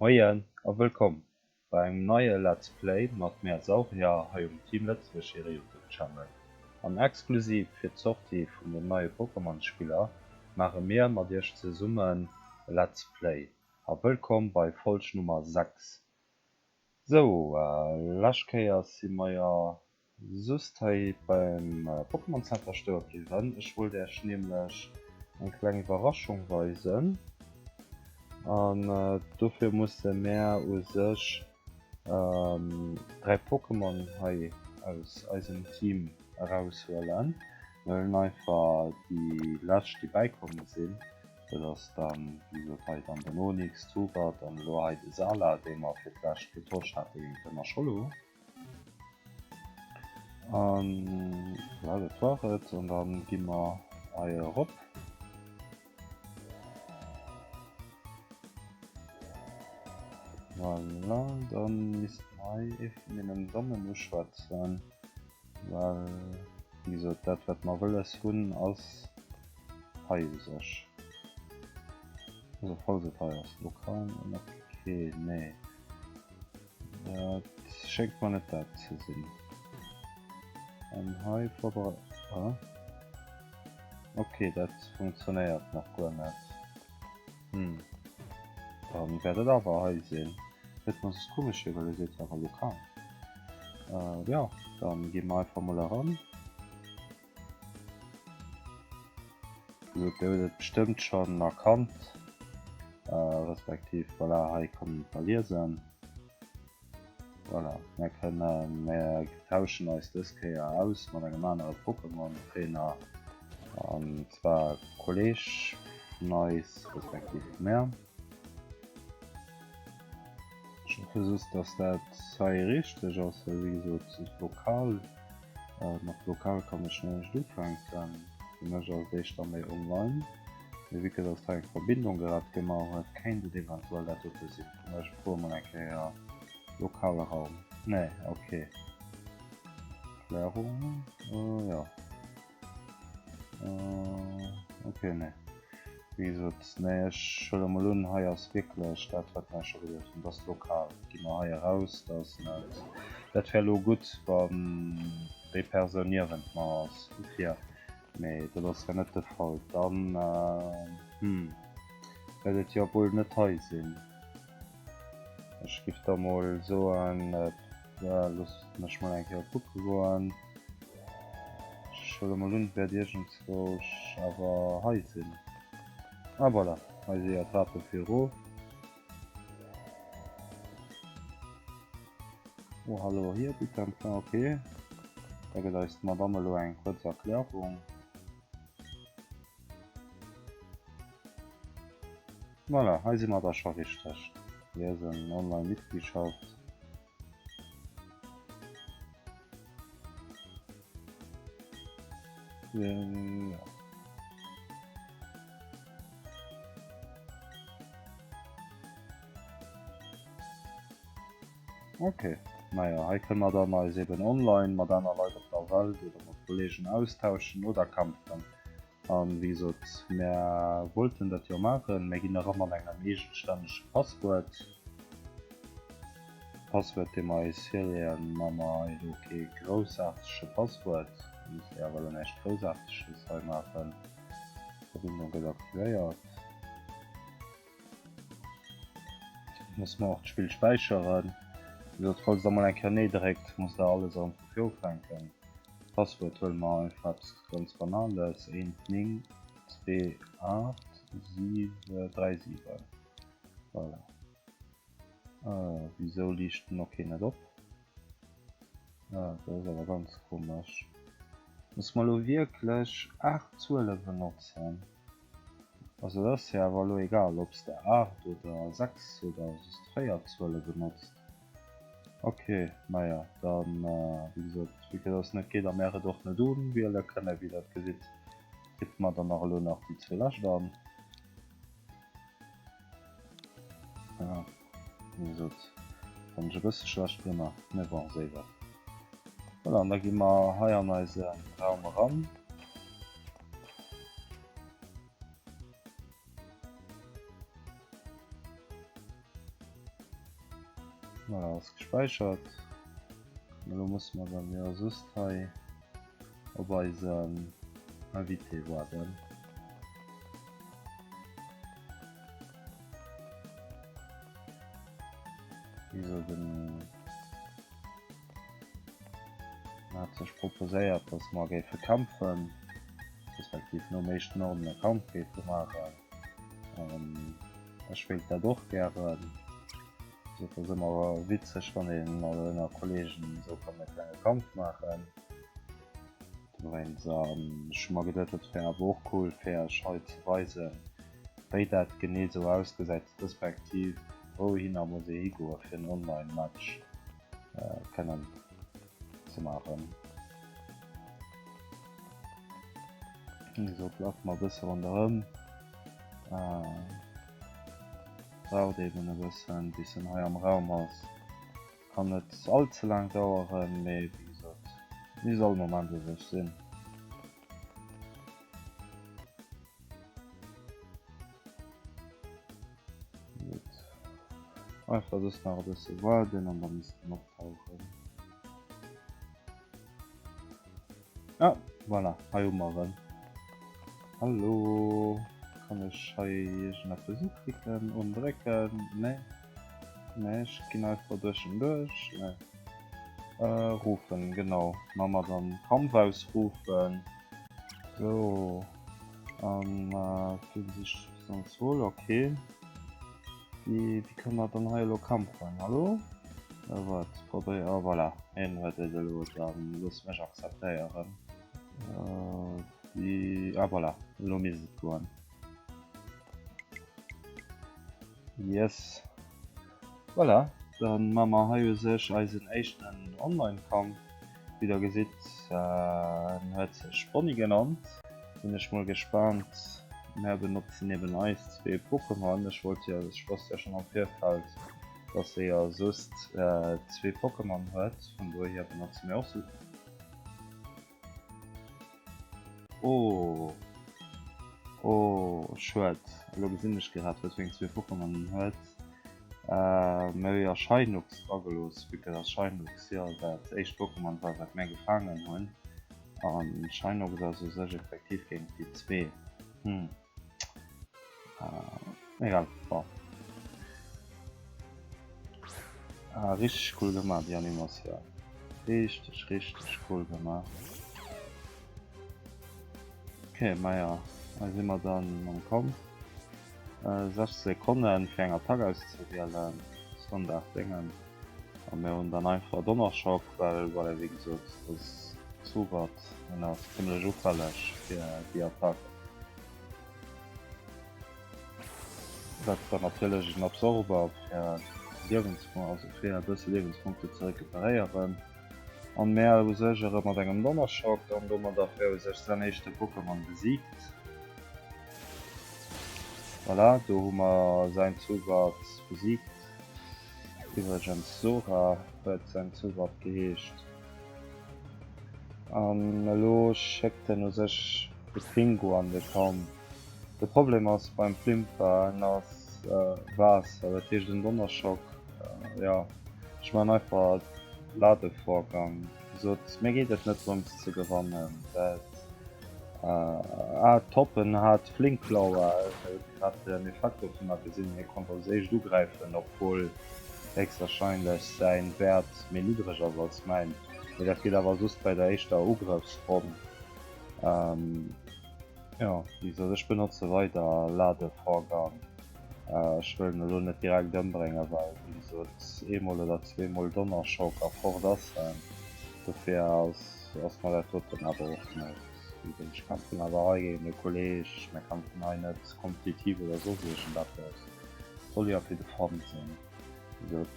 Moien a wëllkomm bei engem neie Let's Play mat mär Saurier hei um Team Lëtzebuerg hire Youtube Channel. An exklusiv fir d'Sortie vun den neie Pokémon Spiller maache mir mat iech zesummen e Let's Play. A wëllkomm bei Folg Nummer 6. Sou, lescht Kéier si mer jo Just hei beim Pokémon Center stoe bliwwen. Ech wollt äech nämlech eng kleng Iwwerraschung weisen an dofir musse mär u sech 3 Pokémon hei aus eisem Team eraushuelen. Mir huelen einfach déi lescht déi bäikomm sinn, dat ass dann wéi gesot hei dann den Onix, Zubat an elo hei de Sala dee mer fir d'lescht getosch hate géint den Ascholo. An ja, dat war et. An dann gi mer hei erop. Voilà, dann misst mer hei ee vun deenen Dammen uschwätzen, well wéi gesot dat wat mer wëlles hunn ass hei u sech. Also falls et hei ass, lokal, okay, nee. Dat schéngt mer net dat ze sinn. An hei vorbere... Ah. Okay, dat funktionéiert nach guer net. Hm. Dann wäert et awer hei sinn. Huet mer soss komesch vir, well e seet jo awer lokal. Äh, ja, dann gi mer einfach mol eran. Sou, dir hutt et bestëmmt schonn erkannt, respektiv voilà, hei kann een et da liesen. Voilà, mir kënnen, mir tauschen eis dës Kéier aus mat engem anere Pokémon-Trainer, an zwar e Kolleg vun eis, respektiv vu mär. Ech hoffe just, dass dat hei richteg ass, well wéi gesot, lokal. Mat lokal kann ech näischt ufänken, fir mech ass et éischter méi online. Mee vue que dass hei eng Verbindung grad gemaach huet, kéint et eventuell dat dote sinn. Ech froe mol eng Kéier, lokale Raum, nee, ok. Erklärung, jo. Ok, nee. Wéi gesot, nee, ech huele mol un, hei ass wierklech dat, wat mer scho gesot hunn, dass lokal. Gi mer hei eraus, dass net. Dat wär elo gutt, wann déi Persoun niewent mer ass, dofir. Mee dat ass jo net de Fall. Dann, hm, wäert et jo wuel net hei sinn. Ech giff da mol soen, loosst mech mol eng Kéier kucke goen. Ech huele mol un, et wäert iergendzwousch awer hei sinn. Ah voilà, hei si jo d'Trape fir erof. Oh hallo, hier bitte empfang, ok. Da gëtt eis d'Madame elo eng kuerz Erklärung. Voilà, hei si mer da scho richteg. Liesen, Online-Mitgliedschaft. Ja. Okay, naja, hei kënne mer dann eis eben online mat aner Leit op der Welt oder mat Kollegen austauschen oder kämpfen. An wéi gesot, mär wollten dat jo maachen. Mär ginn era mat engem eegenstännege Passwuert. Passwuert, dee mer eis virleeën, maache mer hei elo kee groussaartege Passwuert. Mir musse jo awer elo näischt Groussaarteges hei maachen. D'Verbindung gëtt aktivéiert. Muss mer och d'Spill späicheren. Wéi gesot, falls der mol eng Kéier Nee dréckt, musst der alles erëm vu vir ufänken. Passwuert huele mer einfach eppes ganz Banales, 1 9 2 8 7 3 7. Voilà. Wisou liicht den Ok net op? Ah, dat ass awer ganz komesch. Muss mer elo wierklech 8 Zuele benotzen? Also et ass jo awer elo egal ob s de 8 oder 6 oder just 4 Zuele benotzt. Ok, naja, dann wéi gesot, vue que dass net geet a mär et och net unwiele kënne wéi der et gesitt, tippe mer dann nach elo nach déi zwou lescht an. Ja, wéi gesot, fannen ech e bësse schlecht drënner, mee bon, séiwer. Voilà, an da gi mer hei an eise Raum eran. Voilà, ass gespäichert. An elo musse mer dann jo just hei op eisen Invité waarden. Wieso den hat sech proposéiert, dass mer géife kämpfen, respektiv nom éischten Orden e Kampf géife maachen. Ech wéilt dat och gären. Et ass ëmmer witzeg wann een mat ënner Kollegen esou kann e klenge Kampf maachen. Dowéinst an ech hu mer geduet dat wär awer och cool fir iech hei ze weisen wéi dat genee esou ausgesäit respektiv wouhinner muss ee higoe fir en Online Match kënnen ze maachen. Esou lafe mer e bësse ronderëm. Braucht eben e bëssen bis en hei am Raum ass. Kann net all ze laang daueren, mee wéi gesot misst all Moment u sech sinn. Gutt, einfach just nach e bësse waarden an da misst en optauchen. Ah, voilà, hei hu mer en. Hallo, kann ech hei iergendeppes uklicken, undrécken? Nee, nee, ech ginn einfach duerch en duerch. Nee. Äh, rufen, genau. Maache mer dann Kampf ausrufen. So, an äh, fillen sech besonnesch wohl, okay. Wéi, wéi kann mer dann hei elo kämpfen? Hallo? Äh, wat? Probéier, ah voilà, hien huet et elo, dann looss mech akzeptéieren. Äh, wéi, ah voilà, elo misst et goen. Yes. Voilà, dann maa mer hei u sech eisen éischten Online-Kampf. Wéi der gesitt, en huet sech Bonnie genannt. Sinn ech mol gespaant. Mär benotzen eben eis zwee Pokémon. Ech wollt jo, ech wosst jo schonn am Virfeld, dass e jo just zwee Pokémon huet, vun dohier benotze mir och sou. Oh oh schued, elo gesinn ech grad wat fir eng zwee Pokémon en huet. Mir hu jo Shinux dragelooss, vue que dass Shinux jo dat éischt Pokémon war wat mir gefaangen hunn an Shinux ass u sech effektiv géint déi zwee. Hm. Egal, bon. Ah, richteg cool gemaach déi Animatioun. Richteg, richteg cool gemaach. Okay, maja, hei si mer dann am Kampf. Äh, 6 Sekonnen fir eng Attack auszewielen. Standard Déngen. A mir hunn dann einfach Donnerschock, well voilà, wéi gesot, das Zubat en ass zimmlech ufälleg fir déi Attack. Setzt dann natierlech en Absorber fir Liewenspunkte, also fir e bësse Liewenspunkte ze recuperéieren. An mär u sech erëm mat engem Donnerschock an domadder fir u sech säin éischte Pokémon besiegt. Voilà, do hu mer säin Zubat besiegt. Iwwregens Sora huet säin Zubat geheescht. An elo schéckt en u sech de Pingu an de Kampf. De Problem ass beim Flimper, en ass Waasser, dat heescht en Donnerschock, jo ech man einfach Ladevorgang. Sot mir geet et net drëms ze gewannen, dat ah top, en hat Flinkklaue, hat den Effekt dovunner gesinn, hie konnt als éischt ugräifen, obwuel héchstwahrscheinlech säin Wäert méi niddreg ass als mäin, mee dat geet awer just bei der éischter Ugrëffsronn. Jo, wéi gesot, ech benotze weider Ladevorgang. Ech wëll en elo net direkt ëmbréngen, well wéi gesot, eemol oder zweemol Donnerschock a fort ass en. Dofir ass ass mer dat doten awer och net. Wéi gesot, ech kämpfen awer hei géint e Kolleg, mir kämpfen hei net kompetitiv oder soss iergendeppes. Soll jo fir de Fun sinn. Wéi gesot,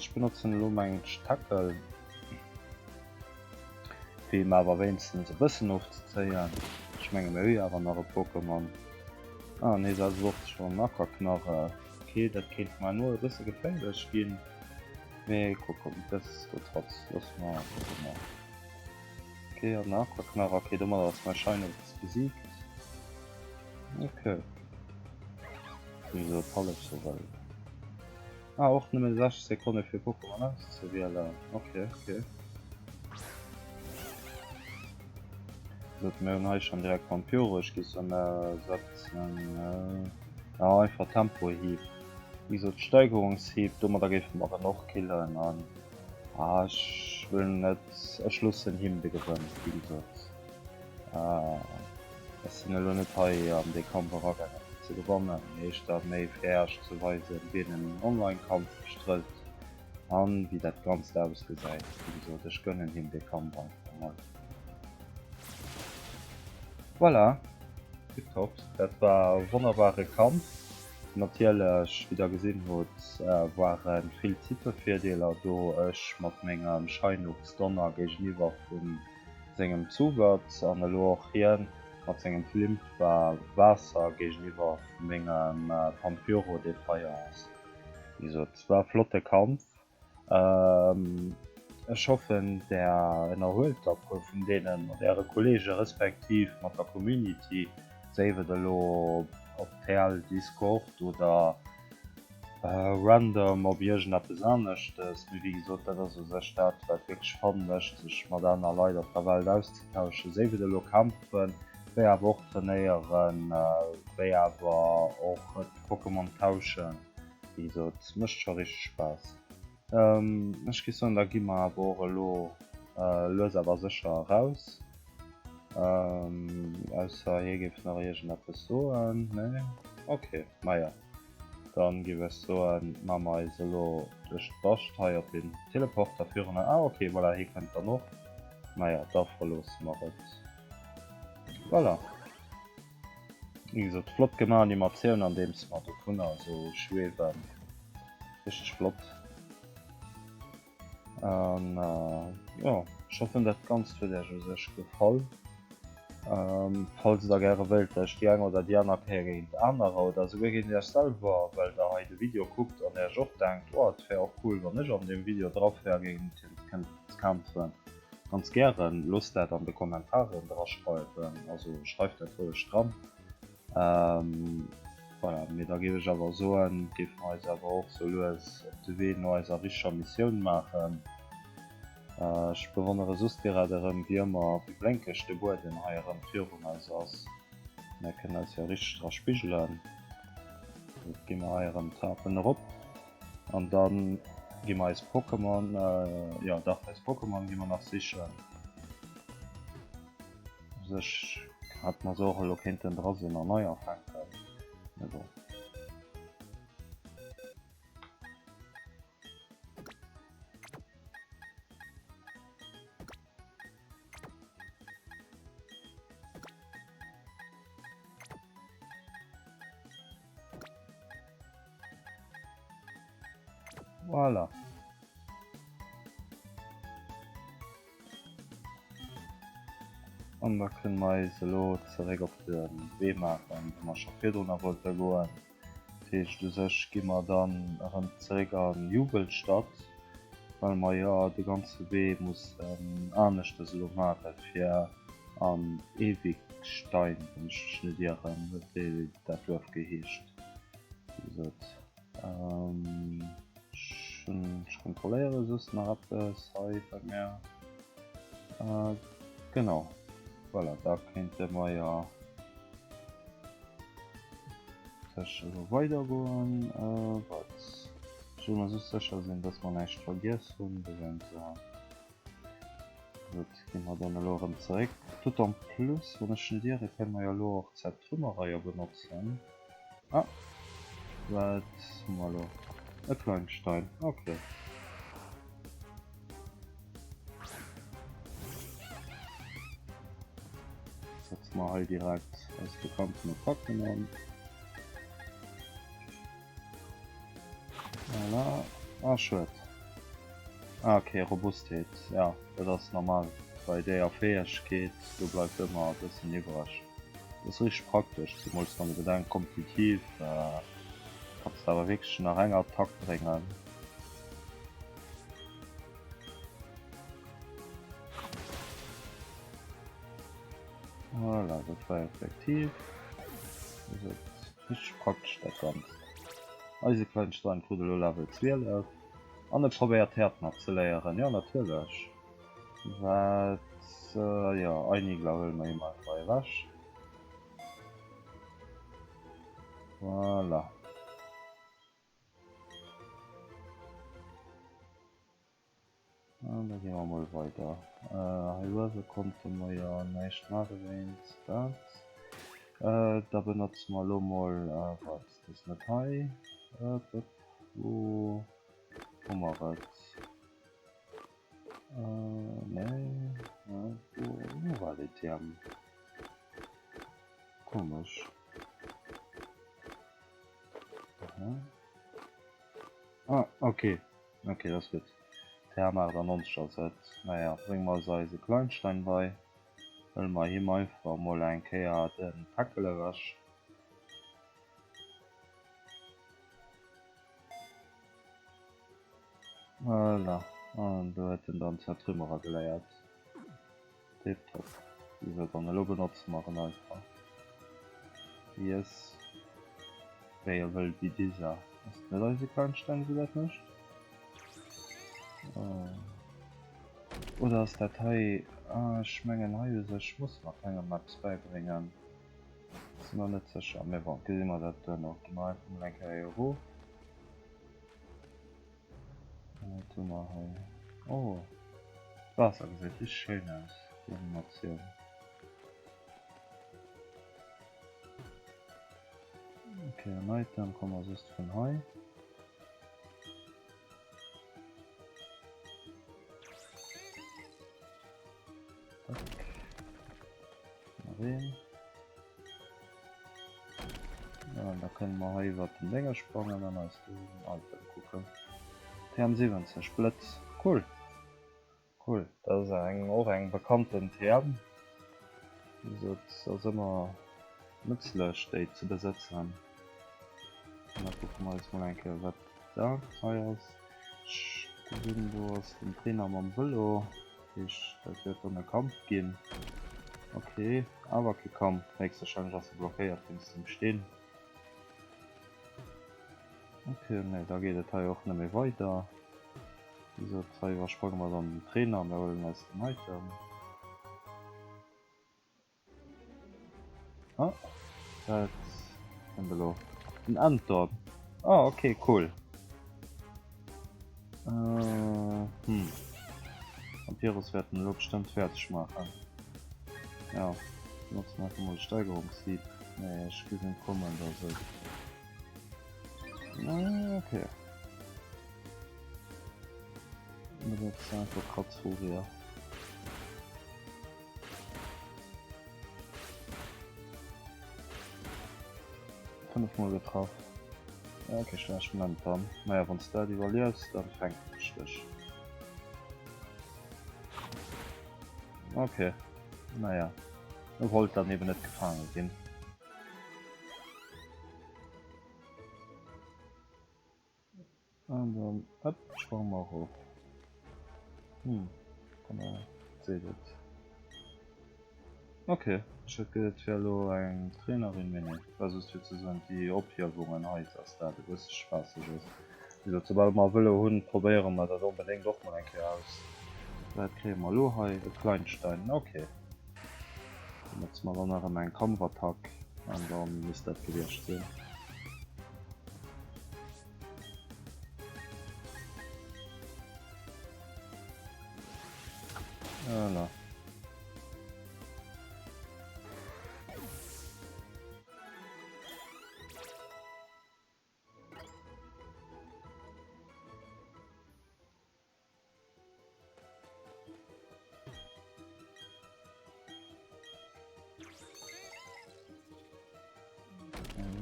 ech benotzen elo meng Tackle. Fir him awer wéinstens e bëssen ofzezéien. Ech menge mir hu jo awer nach e Pokémon. Ah nee, dat ass och schonn Ackerknarre. Ok, dat kéint mer elo e bësse geféierlech ginn. Mee kucken, nichtsdestotrotz, loosse mer kucke mer. Ok, an den Aquaknarre, ok, domadder ass mäi Sheinux besiegt. Ok. Wéi gesot, hallef sou wëll. Ah, och nëmme 6 Sekonne fir Pokémon auszewielen. Ok, ok. Sot mir hunn hei schon direkt Vampyro, ech gi se mir setzen ja einfach Tempohieb. Wéi gesot Steigerungshieb, domadder géife mer en och killen an ah ech wëll net, ech loossen him de Gewënn, wéi gesot. Ech sinn elo net hei an dee Kampf eragaangen fir ze gewannen, mee éischter méi fir Äech ze weisen wien en Online-Kampf bestrëllt an wéi dat Ganzt ausgesäit. Wéi gesot, ech gënnen him dee Kampf einfach mol. Voilà, tiptop, dat war e wonnerbare Kampf. Natierlech, wéi der gesinn hutt, ware vill Typevirdeeler do, ech mat mengem Sheinux Donner géigeniwwer vun sengem Zubert an elo och hien mat sengem Flimp war Waasser géigeniwwer vu mengem Pampyro dee Feier ass. Wéi gesot war e flotte Kampf. Ech hoffen där ënnerhuelt der puer vun deenen mat äre Kollege respektiv mat der Community, séif et elo op TL, Discord oder Random op iergendeppes aneschtes, mee wéi gesot, dat ass u sech dat, wat wierklech Fun mécht, sech mat aner Leit op der Welt auszetauschen, séif et elo kämpfen, wéi awer och trainéieren, wéi awer och d'Pokémon tauschen. Wéi gesot, mécht scho richteg Spaass. Ech géif soen, da gi mer awer och elo lues awer sécher eraus, ausser hie géif nach iergendeppes soen. Nee? Ok, maja. Dann giff ech soen maa mer eis elo duerch d'Bascht hei op den Teleporter virun. Ah ok, voilà, hie kënnt dann och. Naja, da verloosse mer et. Voilà. Wéi gesot, flott gemaach Animatioun andeems mer dovunner esou schweewen. Richteg flott. An jo, ech hoffen dat Ganzt huet Iech u sech gefall. Falls der gäre wëllt dat ech déi eng oder déi aner Kéier géint anerer oder esouguer géint Iech selwer, well der hei de Video kuckt an Iech och denkt, oh et wär och cool wann ech an deem Video dra wär géint hien kënnt kämpfen, ganz gären, loosst dat an de Kommentaren dra schreiwen, also schreift dat roueg dran. Voilà, mee da géif ech awer soen, géife mer eis awer och sou lues op de Wee no eiser richteger Missioun maachen. Ech bewonnere soss direkt erëm, wéi ëmmer, wéi blénkeg de Buedem hei erëm virun eis ass. Mir kënnen eis jo richteg dra spigelen. Lo gi mer hei erëm d'Trapen erop an da gi mer eis Pokémon, jo dach, eis Pokémon gi mer nach sichen. U sech hätt mer se och elo kéinten dra sinn an nei afänken, mee bon. Voilà. An da kënne mer eis elo zeréck op de Wee maachen, wou mer scho virdrunner wollte goen. Dat heescht, u sech gi mer dann erëm zeréck a Jubelstadt, well mer jo de ganze Wee mussen aneschtes elo maache fir an Ewigstein, wann ech mech net ieren, huet dat Duerf geheescht, wéi gesot. Ech kontrolléiere soss nach eppes hei bei mär. Genau, voilà, da kéinte mer jo sech elo weidergoen. Wat ech wëll mer soss sécher sinn, dass mer näischt vergiess hunn. Dowéinst gi mer dann elo erëm zeréck. D'autant plus, wann ech net iere, kënne mer jo elo och d'Trümmereier benotzen. Ah, wat hu mer elo? E Kleinstein, okay. Setze mer hei direkt eis bekannten Attacken an. Voilà. Ah, schued. Ah, okay, Robustheet. Ja, dat ass normal. Bei deeër Fäegkeet, do bleift ëmmer e bëssen iwwreg. Dat ass richteg praktesch, zemools wann e bedenkt, kompetitiv kanns de awer wierklech nach eng Attack bréngen. Voilà, dat war effektiv. Also, richteg praktesch dat Ganzt. Eise Kleinstein krut elo Level 12 an e probéiert Häerdner ze léieren. Jo natierlech. Wat jo Einigler huele mer him einfach ewech. Voilà. An da gi mer mol weider. Hei uewe konnte mer jo näischt maache wéinst dat. Da benotze mer elo mol, wat, dat ass net hei. Wou hu mer et? Nee, wou war déi TM? Komesch. Aha. Ah, okay. Ok, dat ass gutt. TM 98 ass et. Naja, brénge mer eis eise Kleinstein bei. Huele mer him einfach mol eng Kéier de Päckel ewech. Voilà, an do huet en dann Zertrümmerer geléiert. Tiptop. Wéi dann elo benotze mer en einfach. Yes. Wéi e wëll Bidisa. Ass et net eise Kleinstein wou dat mécht? Oder ass dat hei... Ah, ech mengen hei u sech muss mer kengem eppes bäibréngen. Sinn mer net sécher, mee bon, gesi mer dat duerno. Gi mer einfach mol eng Kéier hei erof. Wat hu mer hei? Oh, d'Waasser gesäit richteg schéin aus, déi Animatioun. Ok, en Item komme mer just vun hei. Zack. Nach een. An da kënne mer hei iwwert den Dénger sprangen an eis den Item kucken. TM70 Blëtz, cool! Cool, dat ass eng och eng bekannten TM. Wéi gesot, ass ëmmer nëtzlech déi ze besëtzen. An da kucke mer eis mol eng Kéier wat dat hei ass. Ech gesinn do ass den Trainer mam Vëlo. Dat heescht dat wäert dann e Kampf ginn. Ok, awer kee Kampf, héchstwahrscheinlech ass e blockéiert wéinst dem Steen. Ok, nee da geet et hei och net méi weider. Wéi gesot, hei iwwersprange mer dann den Trainer, mir huelen eis den Item. Ah, dat kënnt elo. Den Enddot. Ah, okay, cool. Äh, hm. Vampirus wäerten elo bestëmmt fäerdeg maachen. Ja, notzen einfach mol Steigerungshieb. Nee, ech gesinn kommen, dass et... Ah, okay. Benutzt einfach Kratzfurie. Fënnef mol getraff. Ja, okay, schlecht Moment dann. Naja, wann s dat iwwerliefs, dann fänkt ech dech. Okay, naja. E wollt dann eben net gefaange ginn. An dann hëpp, sprange mer erof. Hm, voilà, seet et. Ok, ech hat geduet et wär elo eng Trainerin, mee nee, war just fir ze soen, déi Ophiewungen hei, dass dat e bësse spaasseg ass. Wéi gesot, soubal mer e Vëlo hunn, probéiere mer dat onbedéngt och mol eng Kéier aus. Wat kréie mer elo hei? E Kleinstein, ok. Benotze mer dann erëm eng Kampfattack an da misst dat gewiescht sinn. Voilà.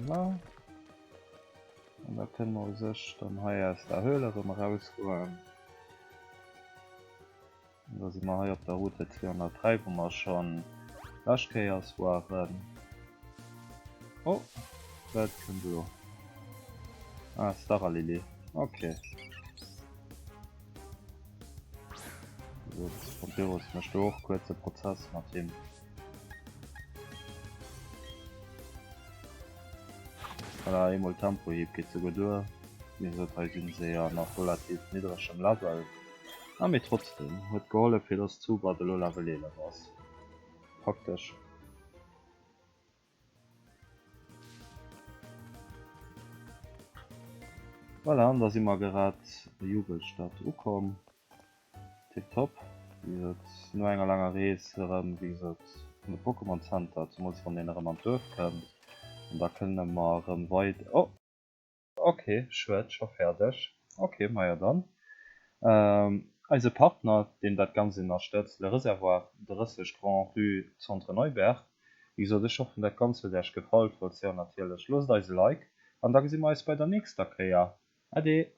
Voilà. An da kënne mer u sech dann hei aus der Höhle erëm erausgoen. An da si mer hei op der Route 203, wou mer schonn lescht Kéiers waren. Oh, wat kënnt elo? Ah, Staralili. Okay. Gutt, Papyrus mécht do och kuerze Prozess mat him. Voilà, eemol Tempohieb geet souguer duer. Wéi gesot, hei si se jo nach relativ niddregem Level. Ah, mee trotzdem huet gehollef fir dass Zubat elo Level 11 ass. Praktesch. Voilà, an da si mer grad Jubelstadt ukomm. Tiptop. Wéi gesot, no enger laanger Rees erëm, wéi gesot, an de Pokémon Center, zemools wann een erëm an d'Duerf kënnt. An da kënne mer erëm weider. Oh! Ok, schued, scho fäerdeg. Ok, majo dann. Eise Partner, deen dat Ganzt ënnerstëtzt, Le Réservoir, 30 Grand Rue, Centre Neuberg. Wéi gesot, ech hoffen dat Ganzt huet Äech gefall. Falls jo, natierlech loosst eis e Like an da gesi mer eis bei der nächster Kéier. Ade!